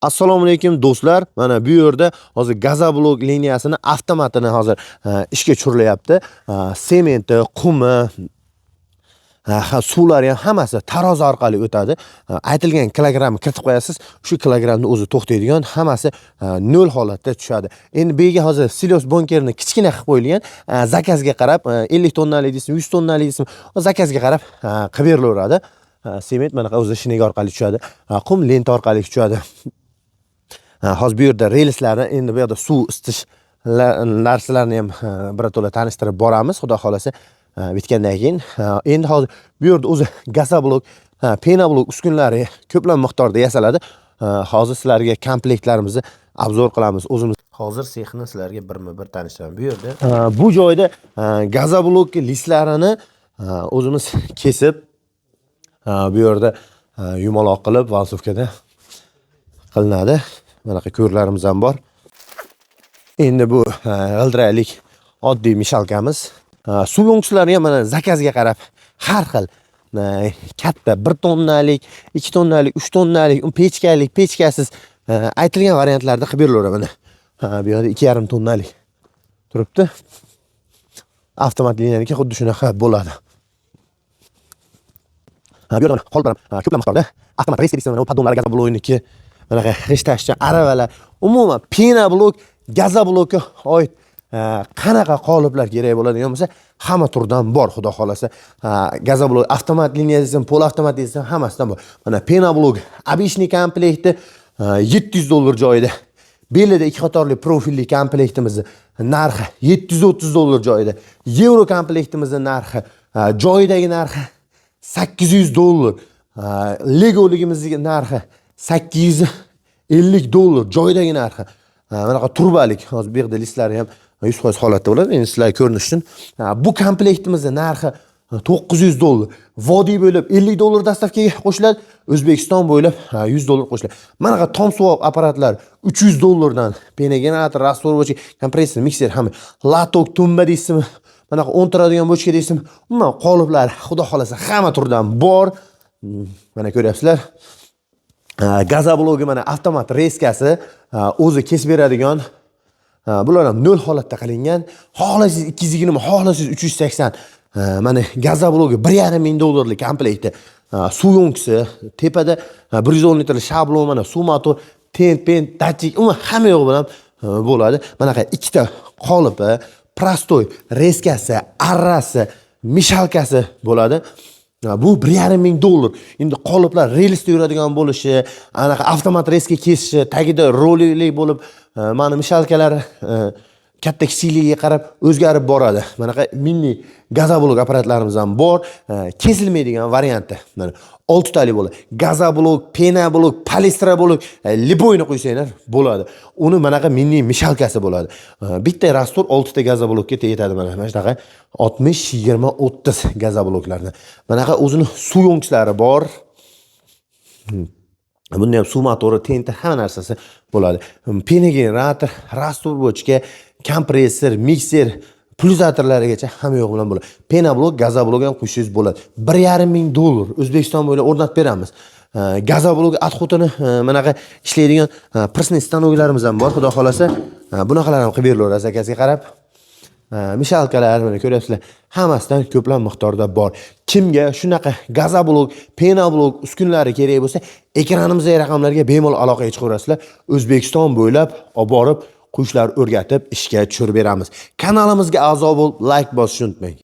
Assalomu alaykum, do'stlar. Mana bu yerda hozir gazoblok liniyasini avtomatini hozir ishga tushirilyapti. Sementi, qumi, ha, suvlari ham hammasi tarozi orqali o'tadi. Aytilgan kilogrammni kiritib qo'yasiz, shu kilogrammni o'zi to'xtaydigan, hammasi nol holatda tushadi. Endi bu yerga hozir silos bunkerni kichkina qilib qo'yilgan. Заказ ga qarab 50 tonnalik deysizmi, 100 tonnalik deysizmi, заказ ga qarab qilib berilaveradi. Sement manaqa o'zi shinega orqali tushadi. Qum lenta orqali tushadi. Hozir bu yerda relslarni, endi bu yerda suv isitish narsalarni ham birato'la tanishtirib boramiz, xudo xohlasa, bitgandan keyin. Endi hozir bu yerda o'zi gazoblok, penoblok uskunalari ko'plab miqdorda yasaladi. Hozir sizlarga komplektlarimizni обзор qilamiz o'zimiz. Hozir sexni sizlarga birma bir tanishtiraman. Bu yerda, bu joyda gazoblok listlarini o'zimiz kesib, bu yerda yumaloq qilib, вальцовка da qilinadi. Bunaqa ko'rlarimiz ham bor. Endi bu g'ildiraklik oddiy мешалка miz. Suv yo'nqislari ham mana заказ ga qarab har xil, katta 1 tonnalik, 2 tonnalik, 3 tonnalik, pechkalik, pechkasiz, aytilgan variantlarda qilib berilaveradi mana. Bu yerda 2,5 tonnalik turibdi. Avtomat liniyaniki xuddi shunaqa bo'ladi. Bu yerda mana qoliplar ham ko'plab miqdorda. Avtomat резка deysizmi, mana bu поддон lar gazoblokniki, bunaqa g'isht tashchi aravalar, umuman penoblok, gazoblokka oid qanaqa qoliplar kerak bo'ladigan bo'lsa, hamma turdan bor, xudo xohlasa. Gazoblok avtomat liniya desam, полуавтомат desam, hammasidan bor. Mana penoblok обычный komplekti 700 dollar joyida. Belida ikki qatorli profilli komplektimizni narxi 730 dollar joyida. Yevro komplektimizni narxi, joyidagi narxi 800 dollar. Legoligimizni narxi 850 dollar joyidagi narxi. Bunaqa turbalik hozir bu yerda listlari ham 100% holatda bo'ladi. Endi sizlarga ko'rinish uchun. Bu komplektimizni narxi 900 dollar. Vodiy bo'ylab 50 dollar доставка ga qo'shiladi. O'zbekiston bo'ylab 100 dollar qo'shiladi. Manaqa tom suvoq apparatlar 300 dollardan, пеногенератор, раствор бочка, kompressor, mikser hamma. Лоток, tumba deysizmi? Manaqa o'ntiradigan bochka deysizmi? Umuman qoliplar, xudo xohlasa, hamma turdan bor. Mana ko'ryapsizlar. Gazoblogi mana avtomat резка si, o'zi kesib beradigan. Bular ham nol holatda qilingan. Xohlasangiz 220, xohlasangiz 380. Mana gazoblogi 1,5 ming dollarlik komplekti. Suv yo'nkisi, tepada 110 litrli shablon, mana suv motor, tent, pent, datchik, umuman hamma yo'q bilan bo'ladi. Manaqa ikkita qolipi, простой резка si, arrasi, мешалка si bo'ladi. Bu 1,5 ming dollar. Endi qoliplar relsda yuradigan bo'lishi, anaqa avtomat резка kesishi, tagida rolikli bo'lib, mana мешалка lar katta kichikligiga qarab o'zgarib boradi. Manaqa mini gazoblok apparatlarimiz ham bor. Kesilmaydigan varianti. Mana oltitalik bo'ladi. Gazoblok, penoblok, полистроблок, любой ni qo'ysanglar bo'ladi. Uni manaqa mini мешалка si bo'ladi. Bitta раствор oltita gazoblokka yetadi mana. Mana shunaqa 60, 20, 30 gazobloklarni. Manaqa o'zini suv yo'nqislari bor. Bunda ham suv motori, tenti, hamma narsasi bo'ladi. Пеногенератор, раствор bochka, kompressor, mikser, pulsatorlarigacha hamma yo'q bilan bo'ladi. Penoblok, gazoblok ham qo'ysangiz bo'ladi. 1,5 ming dollar O'zbekiston bo'ylab o'rnatib beramiz. Gazoblok отход ini manaqa ishlaydigan прессный stanoklarimiz ham bor, xudo xohlasa. Bunaqalar ham qilib berilaveradi заказ ga qarab. Мешалка lar mana ko'ryapsizlar, hammasidan ko'plab miqdorda bor. Kimga shunaqa gazoblok, penoblok uskunalari kerak bo'lsa, ekranimizdagi raqamlarga bemalol aloqaga chiqaverasizlar. O'zbekiston bo'ylab olib borib, qo'yishlar o'rgatib, ishga tushirib beramiz. Kanalimizga a'zo bo'lib, layk bosishni unutmang.